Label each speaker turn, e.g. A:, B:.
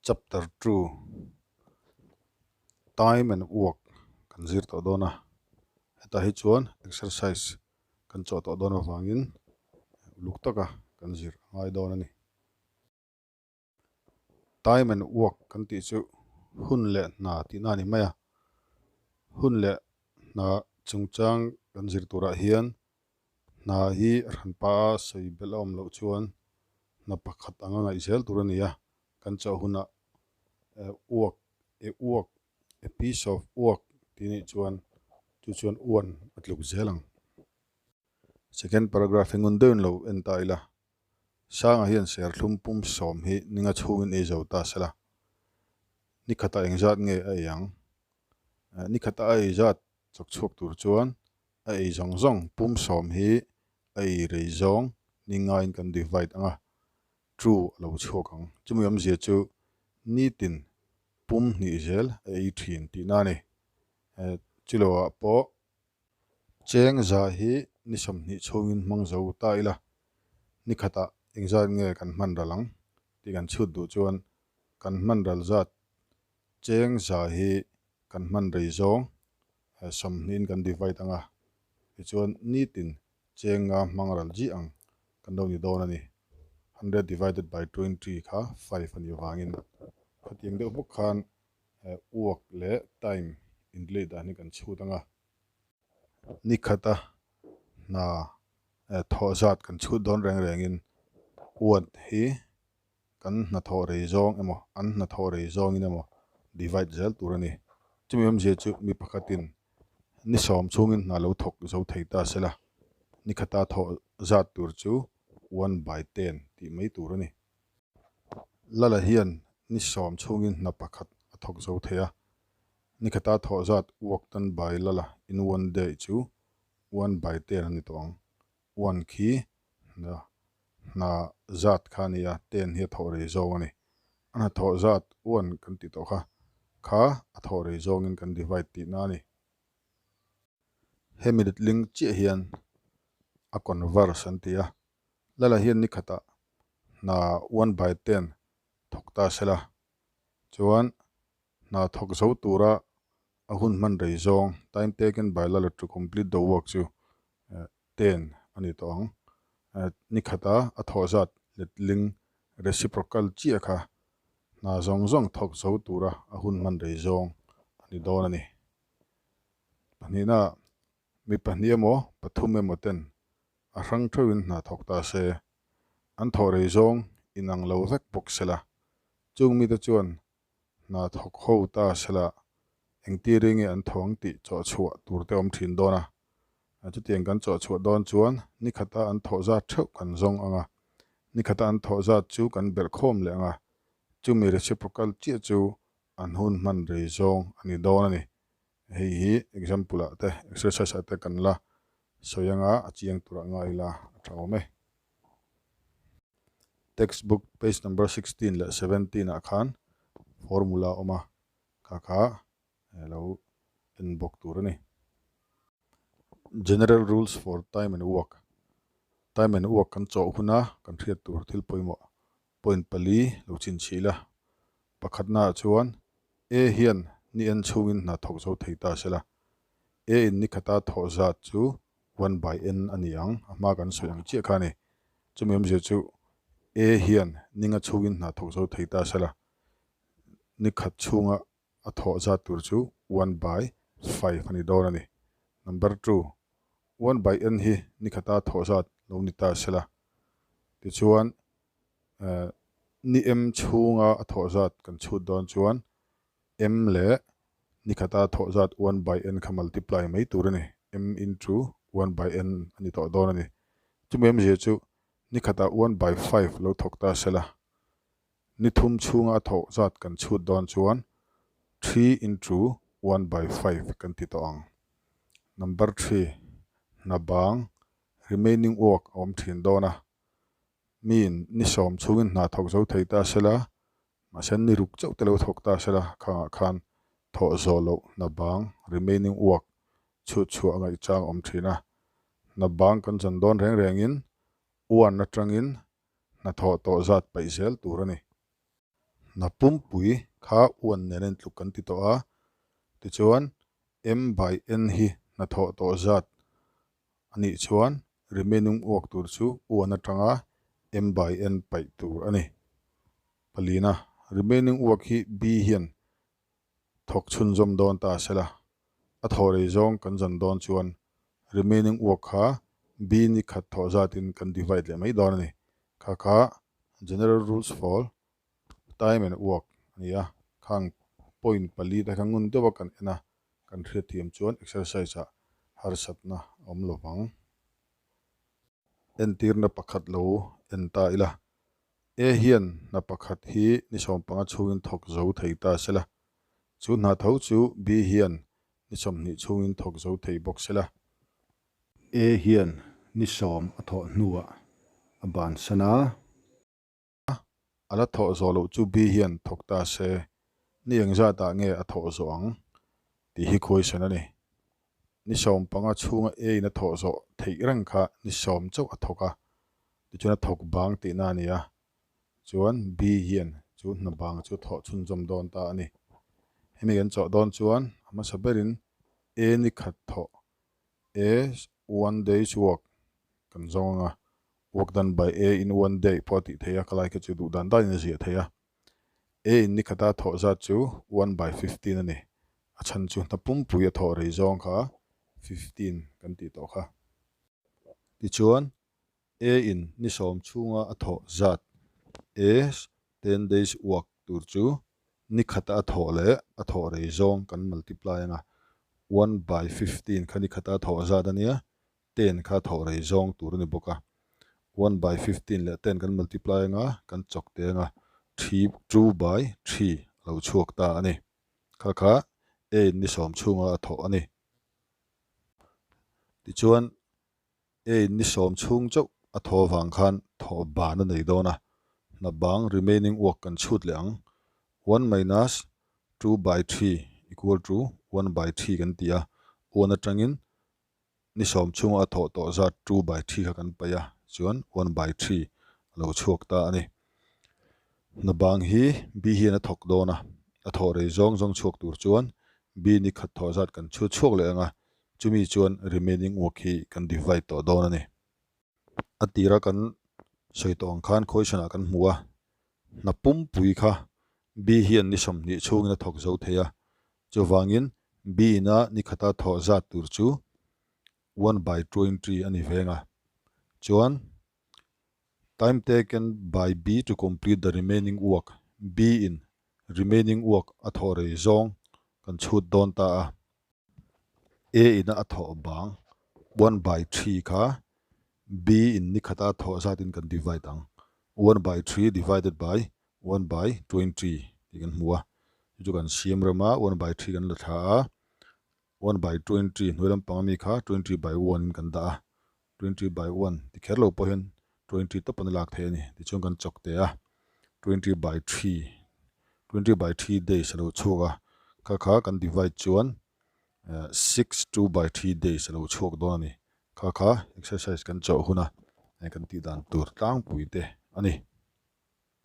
A: Chapter 2 Time and Work kan zir tawh dawn a, hetah hi chuan exercise kan chawh tawh dawn avangin uluk taka kan zir a ngai dawn a ni. Time and Work kan tih chu hun leh hna tihna a ni mai a, hun leh hna chungchang kan zir turah hian Hna hi a hranpa a sawi belh a awm loh chuan hna pakhat anga ngaih zel tur a ni a, kan chauh hunah work, a work, a piece of work tih nih chuan chu chuan uan a tluk zel ang. Second paragraph hi ngun deuhin lo en ta ila, Sanga hian serthlum pum sawm hi ninga chhungin ei zo ta sela, nikhatah engzat nge a ei ang? Nikhatah a ei zat chawk chhuak tur chuan a ei zawng zawng pum sawm hi a ei rei zawng ni ngaiin kan divide ang a, true a lo chhuak ang. Chumi awmzia chu nitin pum hnih zel a ei thin tihna a ni. Chiloah pawh cheng za hi ni 20 chhungin hmang zo ta ila, ni khatah engzat nge kan hman ral ang tih kan chhut duh chuan kan hman ral zat cheng za hi kan hman rei zawng 20in kan divide ang a, tichuan nitin chenga hmang ral ji ang kan lo ni dawn a ni. 100 divided by 20 kha 5 a nih avangin khatiang deuh bawk khan work leh time in relate dan hi kan chhut ang a. Ni khata hna thawh zat kan chhut dawn reng rengin work hi kan hnathawh rei zawng emaw, an hnathawh rei zawngin emaw divide zel tur a ni. Chumi awmzia chu mi pakhatin ni 10 chhungin hna lo thawk zo thei ta se la, ni khata thawh zat tur chu one by ten tih mai tur a ni. Lala hian ni 10 chhungin hna pakhat a thawk zo thei a, ni khata thawh zat work done by Lala in one day chu one by ten a ni tawh ang. One khi hna Hna zat kha a ni a, ten hi a thawh rei zawng a ni. A hna thawh zat one kan tih tawh kha, kha a thawh rei zawngin kan divide tihna a ni. Hemi letling chiah hian a converse an ti a, Lala hian ni khatah hna one by ten thawk ta sela, chuan hna thawk zo tura a hun hman rei zawng, time taken by Lala to complete the work chu 10 a ni tawh ang. Ni khata a thawh zat letling reciprocal chiah kha hna zawng zawng thawk zo tura a hun hman rei zawng a ni dawn a ni. Pahnihna, mi pahnih emaw pathum emaw ten a hrang theuhin hna thawk ta se, an thawh rei zawng inang lo vek bawk sela, chung mite chuan hna thawk ho ta sela engtir nge an thaw ang tih chawh chhuah tur te awm thin dawn a. Chutiang kan chawh chhuah dawn chuan ni khata an thawh zat theuh kan zawng ang a, ni khata an thawh zat chu kan belh khawm leh ang a, chumi reciprocal chiah chu an hun hman rei zawng a ni dawn a ni. Hei hi example ah te exercise ah te kan la sawi anga a chiang turah ngai ila a tha awm e. Textbook page number 16 leh 17 ah khan formula a awm a, kha kha lo en bawk tur a ni. General rules for time and work Time and work kan chawh huna kan hriat tur thil pawimawh point pali lo chhinchhih ila. Pakhatnaah chuan A hian ni en chhungin hna thawk zo thei ta sela, A in ni khata thawh zat chu one by n a ni ang, a hma kan sawi ang chiah kha a ni. Chumi awmzia chu A hian ninga chhungin hna thawk zo thei ta sela, ni khat chhunga a thawh zat tur chu one by five a ni dawn a ni. Number two, one by n hi ni khata thawh zat lo ni ta sela, tichuan ni m chhunga a thawh zat kan chhut dawn chuan m leh ni khata thawh zat one by n kha multiply mai tur a ni, m into one by n a ni tawh dawn a ni. Chumi awmzia chu ni khatah one by five lo thawk ta sela, ni thum chhunga a thawh zat kan chhut dawn chuan three into one by five kan ti tawh ang. Number three, hna bang remaining work a awm thin dawn a, miin ni 10 chhungin hna thawk zo thei ta sela, mahse ni ruk chauh te lo thawk ta sela, khangah khan thawh zawh loh hna bang, remaining work, chhut chhuah a ngaihchang awm thin a. Hna bang kan chan dawn reng rengin uan atangin hna thawh tawh zat paih zel tur a ni. Hna pumpui kha one nen a intluk kan ti tawh a, tichuan M by N hi hnathawh tawh zat a nih chuan remaining work tur chu one atanga M by N paih tur a ni. Palina, remaining work hi B hian thawk chhunzawm dawn ta sela, a thawh rei zawng kan zawn dawn chuan remaining work kha B ni khat thawh zatin kan divide leh mai dawn a ni. Kha kha general rules for time and work a ni a, khang point palite kha ngun deuha kan en a, kan hriatthiam chuan exercise ah harsatna a awm lo vang. Entirna pakhat lo en ta ila, A hian hna pakhat hi ni 15 chhungin thawk zo thei ta sela, chu hna tho chu B hian ni 20 chhungin thawk zo thei bawk sela. A hian ni 10 a thawh hnuah a bansan a. A la thawh zawh loh chu B hian thawk ta se, ni engzatah nge a thawh zawh ang? tih hi question a ni. Ni 15 chhunga A in a thawh zawh theih reng kha ni 10 chauh a thawk a, tichuan a thawk bang tihna a ni a, chuan B hian chu hna bang chu thawh chhunzawm dawn ta a ni. Hemi kan chawh dawn chuan a hmasa berin A ni khat thawh A one day's work kan zawng anga work done by A in one day pawh a tih theih a, ka lai kha chu duh dan danin a ziah theih a. A in ni khata thawh zat chu one by 15 a ni. A chhan chu hna pumpui a thawh rei zawng kha 15 kan tih tawh kha. Tichuan A in ni 10 chhunga a thawh zat A 10 days work tur chu ni khata a thawh leh a thawh rei zawng kan multiply anga one by 15 kha ni khata a thawh zat a nia, 10 kha thawh rei zawng tur a ni bawk a. One by 15 leh 10 kan multiply anga kan chawk te anga three two by three a lo chhuak ta a ni. Kha kha A in ni 10 chhunga a thawh a ni. Tichuan A in ni 10 chhung chauh a thaw avang khan thawh ban a nei dawn a, hna bang remaining work kan chhut leh ang. One minus two by three equal to one by three kan ti a, one atangin ni 10 chhunga a thawh tawh zat two by three kha kan paih a, chuan one by three a lo chhuak ta a ni. Hna bang hi B hian a thawk dawn a, a thawh rei zawng zawng chhuak tur chuan B ni khat thawh zat kan chhut chhuak leh ang a, chumi chuan remaining work hi kan divide tawh dawn a ni. A tira kan sawi tawh ang khan question ah kan hmu a, hna pumpui kha B hian ni 20 chhungin a thawk zo thei a, chuvangin B ina ni khata thawh zat tur chu one by 20 a ni veng a, chuan time taken by B to complete the remaining work, B in remaining work a thawh rei zawng kan chhut dawn ta a. A ina a thawh bang one by three kha B in ni khata thawh zatin kan divide ang, one by three divided by one by 20 tih kan hmu a, chu chu kan siam rem a, one by three kan la thla a, one by 20 hnuai lampang ami kha 20 by one in kan dah a, 20 by one ti kher lo pawh hian 20 tawp an lak theih a ni, tichuan kan chawk teh a, 20 by three, 20 by three days a lo chhuak a, kha kha kan divide chuan six two by three days a lo chhuak dawn a ni, kha kha exercise kan chawh hun a, kan tih dan tur tlangpui te a ni.